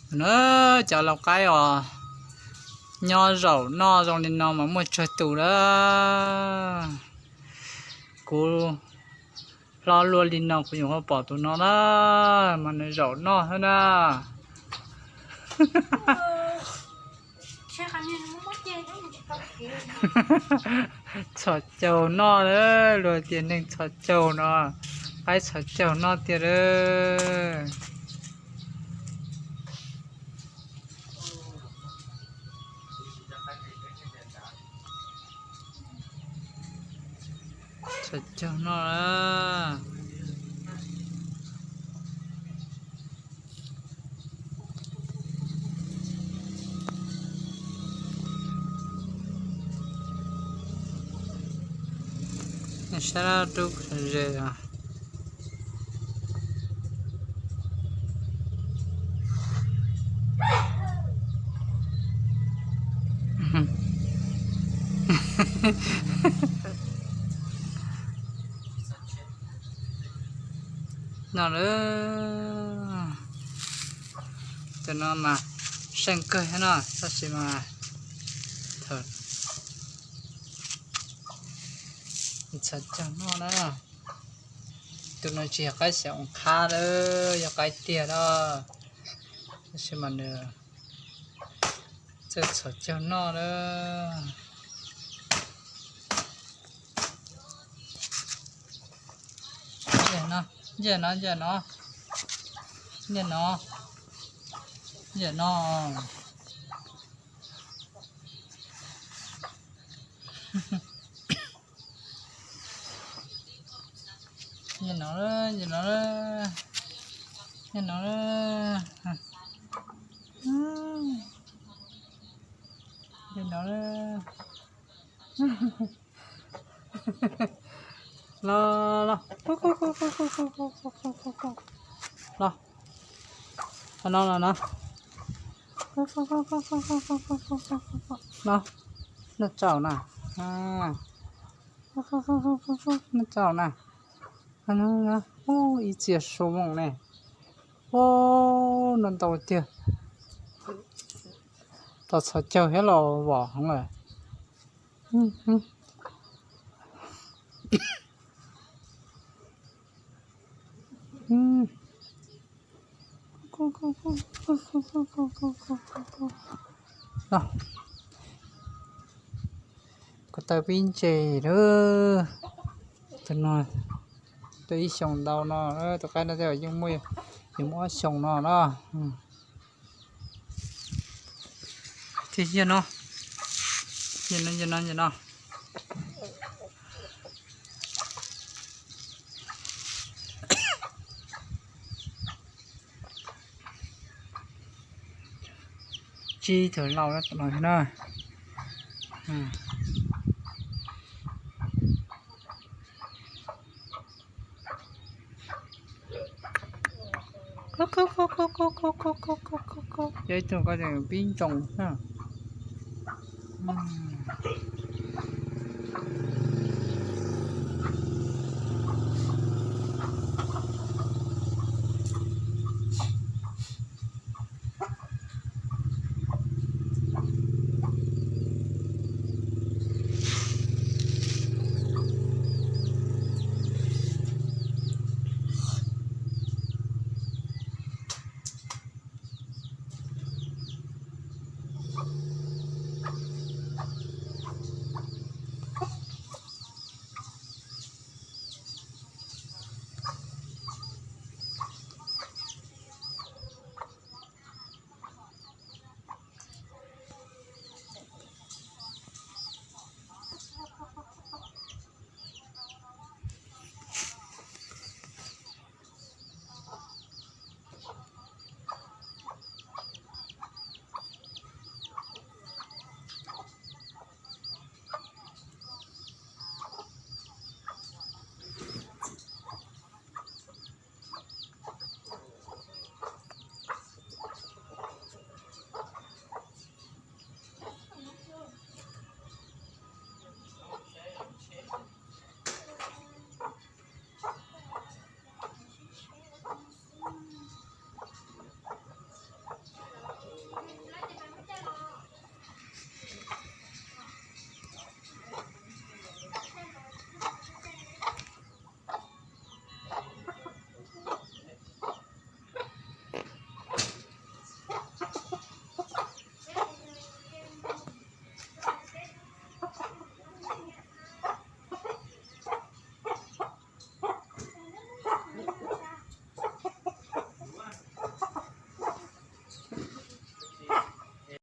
Na, cov lau qaib os, nyob zaum noj zoo li no mas muaj tsawg tus lawm. Kuv hlob luaj li no kuv nyuam qhuav pom tus no na, mas nws zaum noj xwb na. Txhos caug noj, luag tias neeg txhos caug no, qaib txhos caug noj tiag lawm. Txhos caug noj na. Sab dub ze os. No lawm, cov no mas seej kawg thiab no, tab sis mas thaum txhos caug noj na. Tus no tsis yog qaib xyaum qhab lawm, yog qaib tiag lawm, tab sis mas nws txawj txhos caug noj lawm. Nyiam no, nyiam no, nyiam no, nyiam no, nyiam no. Nyiam no, nyiam no, nyiam no, nyiam no. Los, los, los, qhov no los no. No, noj tsaum na. Noj tsaum na. Ub, ib txhia su moos ne. Ub, no ntau tiag. Tau txhos caug thiab los vom heev lawm. Ko taw pib ntse lawm. Tus no, tus ib xyoos ntau no, tus qaib no yeej muaj, yeej muaj ob xyoos no na. Thiab yog no, yog no, yog no, yog no. Tsib tug lauj no na. Yog ib tug ko pib ntsoos na.